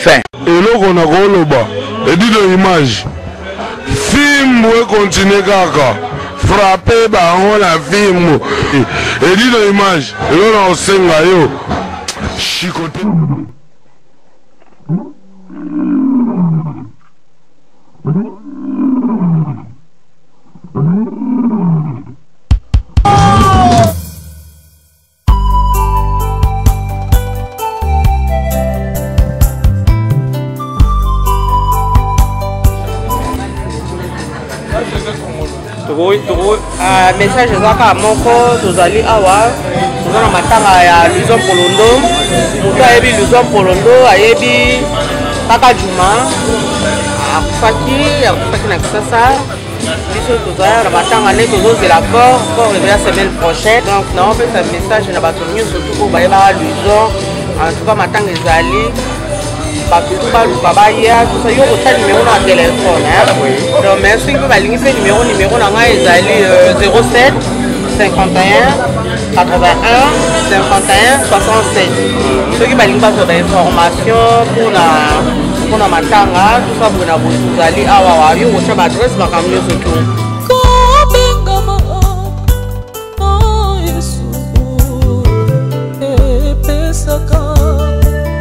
Fin. Eloko nakoloba edido image fimbu ekontinue kaka frappe bango na fimbu edido image eloko nakosenga yo shikote. Ah, message eza kaka moko tozali awa toza na matanga ya luison polondo moto ayebi luison polondo ayebi kaka juma akufaki akufaki na kisasa biso toza na matanga nde tozozela corps corps ezoya semaine prochaine donc naopesa message na bato nyonso tu oyo bayebaka luison en tout cas matanga ezali bato tu baluka baya tusa yo kotya nimero na telefone donc mais soki mpe balingi mpe nimero nimero na ngai ezali 07 51 81 51 67 soki balingi bazwa bainformation mpona mpona matanga tusa boye na boye tozali awa yo kotya baadresse makambo nyonso tu kobengama na Yesu epesaka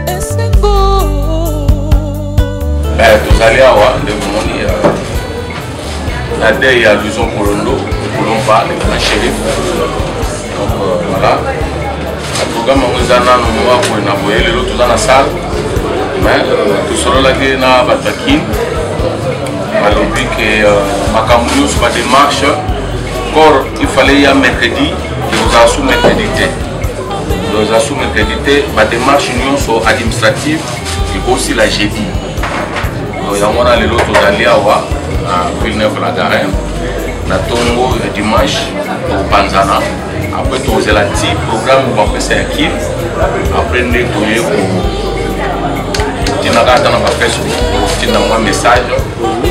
esengo. Tozali awa nde bomoni na deuil ya Luison Kolondo Kolompa le grand shérif. Donc voilà, na programme yango eza nanu mwa boye na boye. Lelo toza na salle, mais tosololaki na bato ya Kin, balobi ke makambo nyonso badémarche corps il fallait ya mercredi, ekozala sous mercredi te, donc eza sous mercredi te, badémarche nyonso administrative ekosila jeudi. Donc yango wana lelo tozali awa na Villeneuve la Garenne na ntongo ya dimanche, tokopanzana après tokozela ti programme bapesa ya Kin, après nde toye kotindaka ata na bafacebook, tokotinda mwa message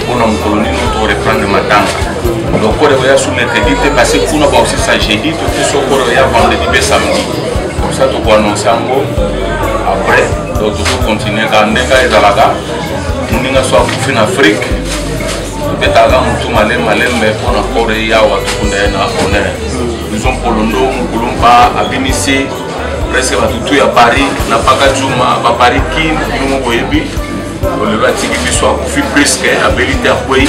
mpona mokolo nini toreprendre matanga. Donc kore oya sous mercredi te, parce que kuna baosisa jeudi, toki so kore oya vendredi mpe samedi, comme ça tokoannonce yango après. Donc tozocontinue kaka ndenge ezalaka. Moninga so akufi na Afrique, tobetaka motu malembe malembe mpona kore yawa tokunda ye na honneur. Luison Polondo Mokulumpa abimisi presque bato tu ya Paris na Paka Juma baparis Kin, bino moko boyebi. Lelo atiki biso, akufi presque, abeli te, akwei.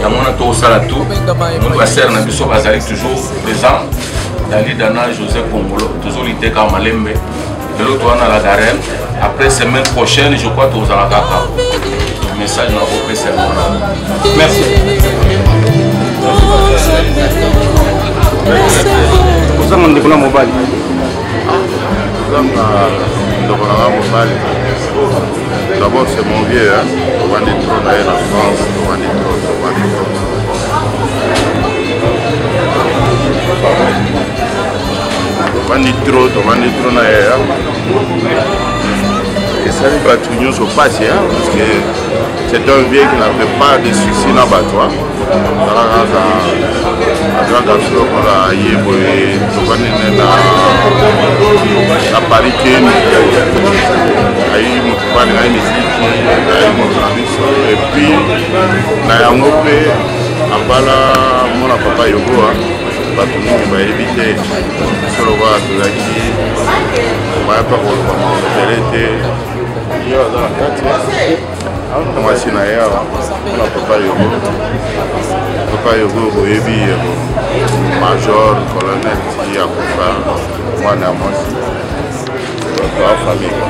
Yango wana tokosala tout moni basere na biso bazali toujours présent, Dali Dana, José Kongolo, tozoliteka malembe. Lelo toza na la Garenne, après semaine prochaine je crois tozala kaka. Message na kopesa yango wana. Merci. Kozanga ndeko na mobali, kozanga ndeko na nga mobali, d'abord c'est mon vieux, hein. Tovandi trop na ye na France, tovandi trop, tovandi trop, tovandi trop, tovandi trop na ye. Esali bato nyonso mpasi, parce que c'est un vieux qui n'avait pas de soucis na bato. Tala kaka aza garçon lokola ye boye, tovandi nde na Paris Keni, ayi moto mpo alingaki miziki, ayi moto na biso. Et puis na yango mpe abala mwana papa Yogoa, bato mingi bayebi te. Biso lokola tozalaki baya mpa koloba makambo ebele te. Ye aza na kati mwasi na ye awa, mpona papa Yogo. Papa Yogo boyebi, major colonel ti akufa, mwana ya mwasi bato famille.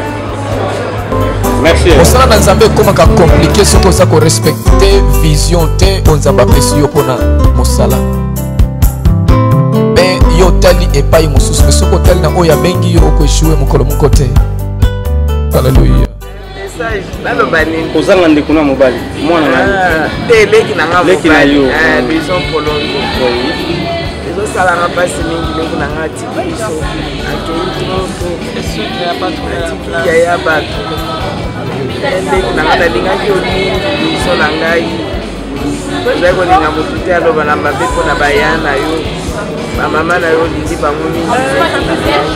Merci. Mosala na Nzambe ekomaka compliqué soki oza korespecte vision te oyo Nzambe apesi yo mpona mosala, mpe yo otali epai mosusu. Mpe soki otali na oyo abengi yo, okoechoue mokolo moko te. Alleluia. Message naloba nini? Kozanga ndeko na mobali, mwana na yo. Te, leki na nga. Leki na yo. Bison Polongo, ezosalanga mpasi mingi. Leki na nga atiki biso, akei moto, atiki yaya bato. Leki na nga, nalingaki yo mingi, biso na ngai ozali kolinga motu te aloba na mabe mpo na baya na yo, bamama na yo, olingi bango mingi. Leki na ngai,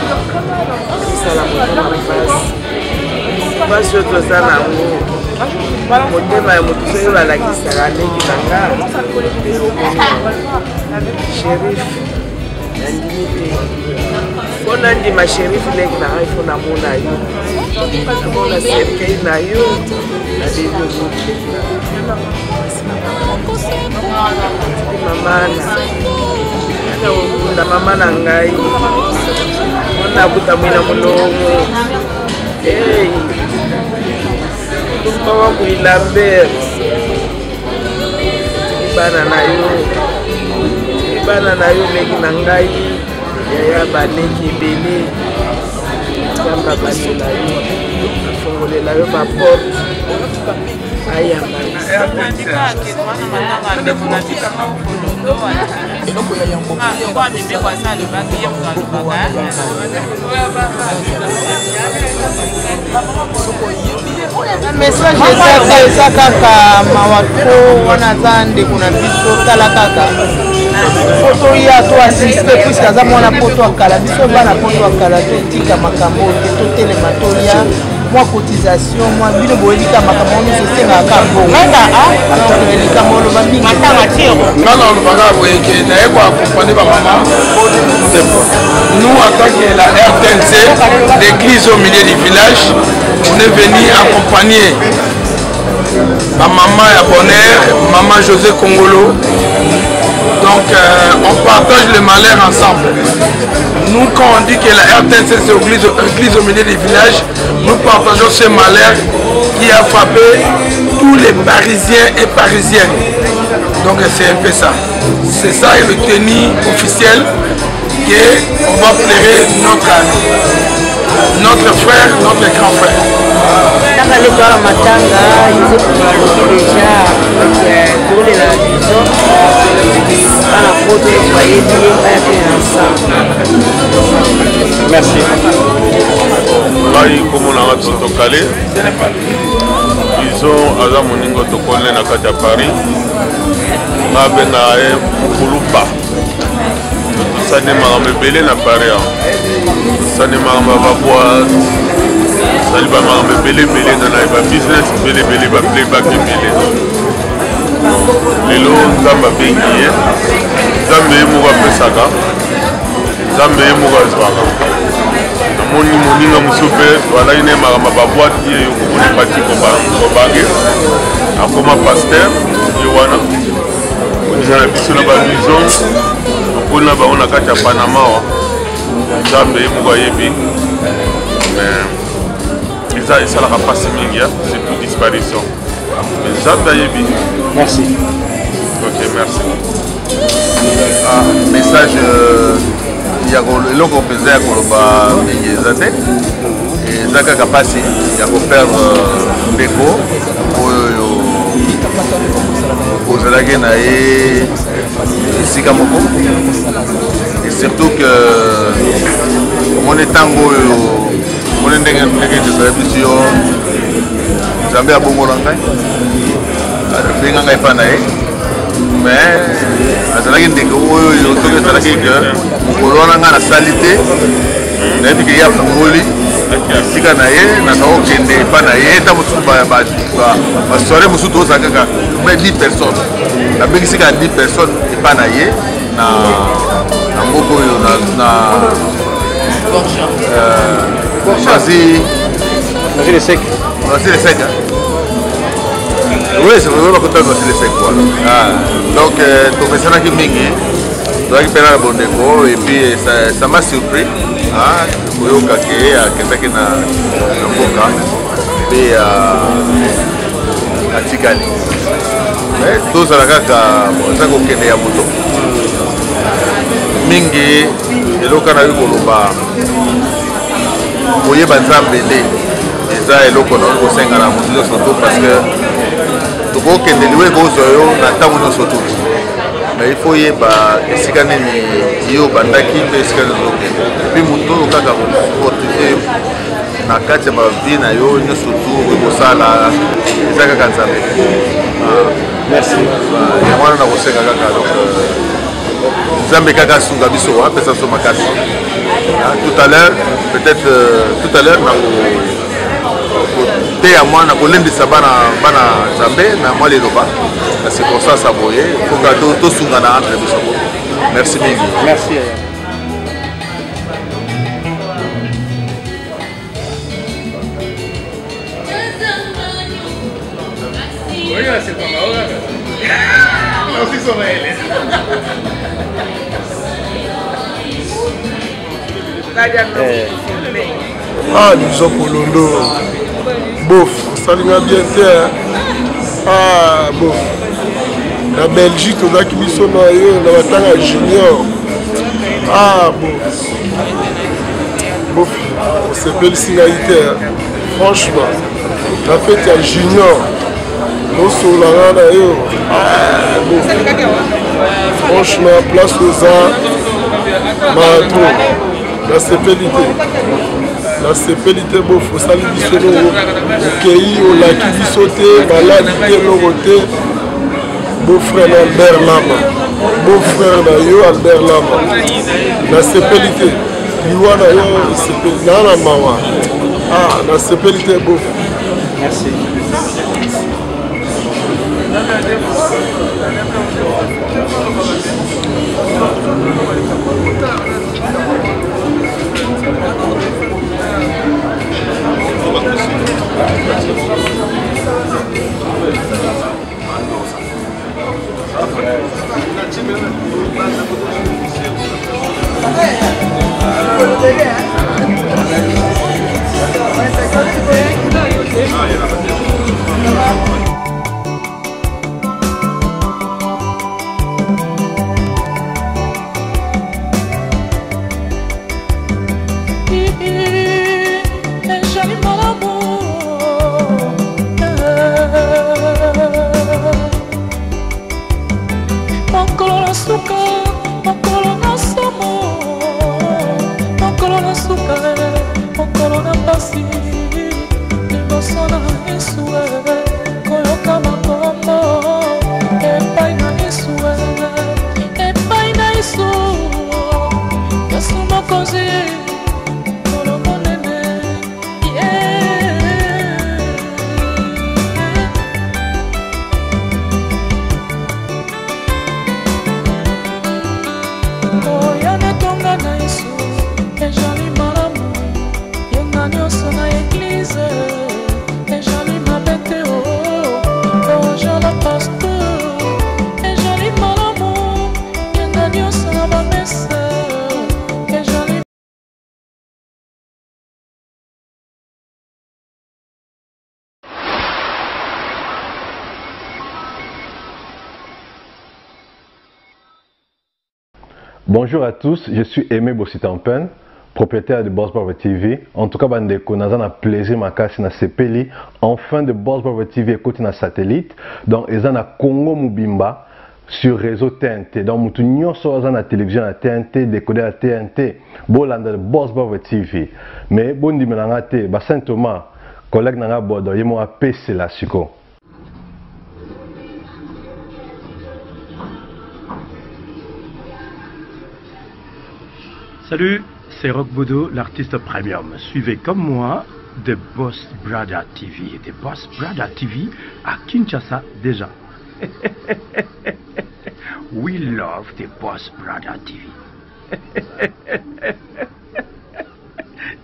ezosala motema mpasi. Mpasi oyo toza na yango, motema ya moto soki balakisaka leki na nga Sherif, nandimi te mpo nandima Sherif leki na ngai, fo namona yo, namona cercueil na yo, naleli ozoki leki na mama na okunda mama na ngai mona akuta mwina molongo. Hey, mama kui Lambert, bana na yo, bana na yo, leki na ngai, yaya, baleki ebele, Nzambe abatela yo, afongolela yo baporte, ayamba. Eloko ya yambo, message eza eza kaka mawa trop. Wana aza ndeko na biso. Tala kaka, fo toya to assiste puisque aza mwana poto akala. Biso bana poto akala, totika makambo te, totelema, tolia mwa cotisation mwa bino. Boyebi ka makambo nyonso esengaka bongo, donc likambo oloba mingi. Nga na olobaka boye ke naye koaccompagne bamama. Nous, en tant que la RTNC, l'église au milieu du village, on est venu accompagner ma maman ya bonheur, maman José Congolo. Donc on partage le malheur ensemble. Nous, quand on dit que la RTNC, c'est église, église au milieu du village, nous partageons ce malheur qui a frappé tous les Parisiens et Parisiennes. Donc c'est un peu ça. C'est ça le tenue officiel qu'on va pleurer notre ami, notre frère, notre grand frère. Ntanga leko awa, matanga José alobi déjà tokolela biso bana poto nyonso bayebi ye, baya mpe ensemble. Merci. Ngai komona Toto Kale. Bison aza moninga tokoli na kati ya Paris. Nga abengaka ye mokulupa. Tosani makambo ebele na Paris awa, tosani makambo ya baboite, tosali bamakambo ebele ebele na babusiness ebele ebele, baplayback ebele. Lelo Nzambe abengi ye. Nzambe ye moko apesaka, Nzambe ye moko azwaka. Namoni moninga mosusu mpe toalaki na ye makambo ya baboite, ye yokomona epati kobange, akoma pasteur. Ye wana moninga na biso na balison, tokoli na bango na kati ya Panama wa. Nzambe ye moko ayebi, mais eza esalaka mpasi mingi, surtout disparition, mais Nzambe ayebi. Merci. Ok, merci. Ah, message ya eloko mpenza ya koloba mingi eza te. Eza kaka mpasi ya koperdre ndeko oyo ozalaki na ye esika moko, et surtout que omoni ntango oyo, omoni ndenge ndenge ndeko yebisi yo, Nzambe abongola ngai, abenga ngai epai na ye. Mais azalaki ndeko oyo soki ezalaki ke mokolo wana ngai nasali te, nayebi ke ye afungoli esika na ye, naza kokende epai na ye. Ta mosusu basoirée mosusu tozala kaka mais 10 personnes, nabengisi kaka 10 personnes epai na ye na mboka oyo na Noisy. Noisy le Sec. Noisy le Sec. Oui, c'est vraiment bakota Noisy le Sec, voilà. Ah, donc tomesanaki mingi, tozalaki mpe na bondeko, et puis ça m'a surpris, ah, koyoka ke akendaki na mboka mpe atikali. Mais tozala kaka eza kokende ya moto mingi. Eloko nayoki koloba, koyeba Nzambe nde eza eloko nayoki kosenga na moto nyonso to, parce que tokokende, liwa ekozwa yo na ntango nyonso to, mais il faut yeba esika nini yo obandaki mpe esika nini ozokende. Puis moto oyo kaka kofortifie na kati ya bavie na yo nyonso tu okoki kosala eza kaka Nzambe. Merci. Yango wana nakosenga kaka, donc Nzambe kaka asunga biso, apesa biso makasi. Tout à l'heure, peut-être tout à l'heure nako Koteya mwana, kolendisa bana bana Nzambe na mwa liloba na circonstance ya boye, foka tosungana entre biso. Merci mingi. Merci. Ah, Luzo Kolondo. Bof, osali nga bien te. Ah, bof. Na Belgique tozalaki biso na yo na batanga junior. Ah, bof. Bof, osepelisi ngai te. Franchement, na fete ya junior osolola nga na yo. Ah, bof. Franchement, place oza mato. Nasepeli te. Nasepeli te bof, osali biso eloko, okei olaki biso te, maladi te, eloko te. Beau-frère na Albert Lama, beau-frère na yo Albert Lama, nasepeli te liwa na yo, esepeli naa na mawa. Ah, nasepeli te bof. Merci. Mokolo na suka, mokolo na somo, mokolo na suka, mokolo na pasi, liboso na Yesu, koyoka makombo epai na Yesu, epai na Yesu, Yesu mokonzi, mokolo monene, yeah. Koya netonga na Yesu ezali malamu, yenga nyonso na eglize ezali mabe te. Ojala pasteur ezali malamu, yenga nyonso na bamese ezali. Bonjour à tous, je suis Aimé Bossitampen, propriétaire de Boss Barber TV. En tout cas, bandeko, naza na plaisir makasi na sepeli. Enfin de Boss Barber TV ekoti na satellite. Donc eza na Congo mobimba sur réseau TNT. Donc mutu nyonso aza na télévision ya TNT, décodeur ya TNT, bolanda Boss Barber TV. Mais bondimela nga te, ba Saint Thomas, collègue na nga Bodo, ye mo apesela siko. Salut, c'est Rock Bodo, l'artiste premium. Suivez comme moi The Boss Brother TV. The Boss Brother TV à Kinshasa déjà. We love The Boss Brother TV.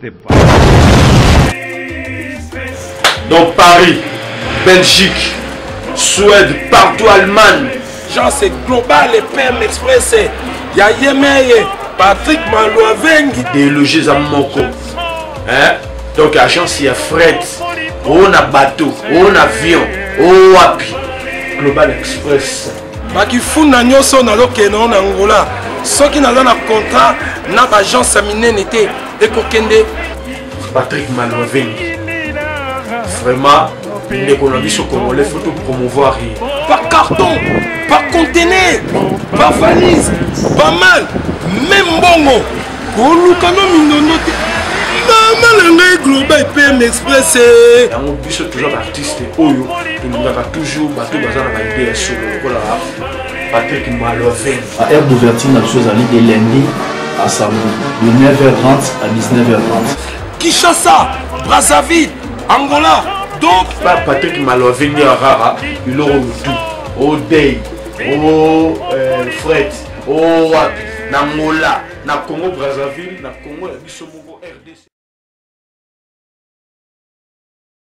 The Boss. Dans Paris, Belgique, Suède, partout, Allemagne. Genre c'est global et PM Express. Ya Yemeye, Patrick Malouavengi. Déloger za moko. Hein? Donc agence ya fret, on a bateau, on avion, on wapi. Global Express. Bakifunda nyonso nazokende na Angola. Soki naza na contrat na ba agence ya minene te, ekokende. Patrick Malouavengi. Vraiment, ndeko na biso congolais, faut tout promouvoir ye. Par carton, par conteneur, par valise, pas mal. Même mbongo, koluka no mindondo te. Mama na ngai Global PM Express. Yango biso toujours ba artiste oyo tolingaka toujours bato baza na ba idée ya solo lokola Patrick Malouavengi. Ba heure d'ouverture na biso ezali de lundi à samedi de 9h30 à 19h30. Kinshasa, Brazzaville, Angola. Donc pa Patrick Maloavengi arara biloko mutu o day o euh, fret o wapi na Angola na Congo Brazzaville na Congo ya biso moko RDC.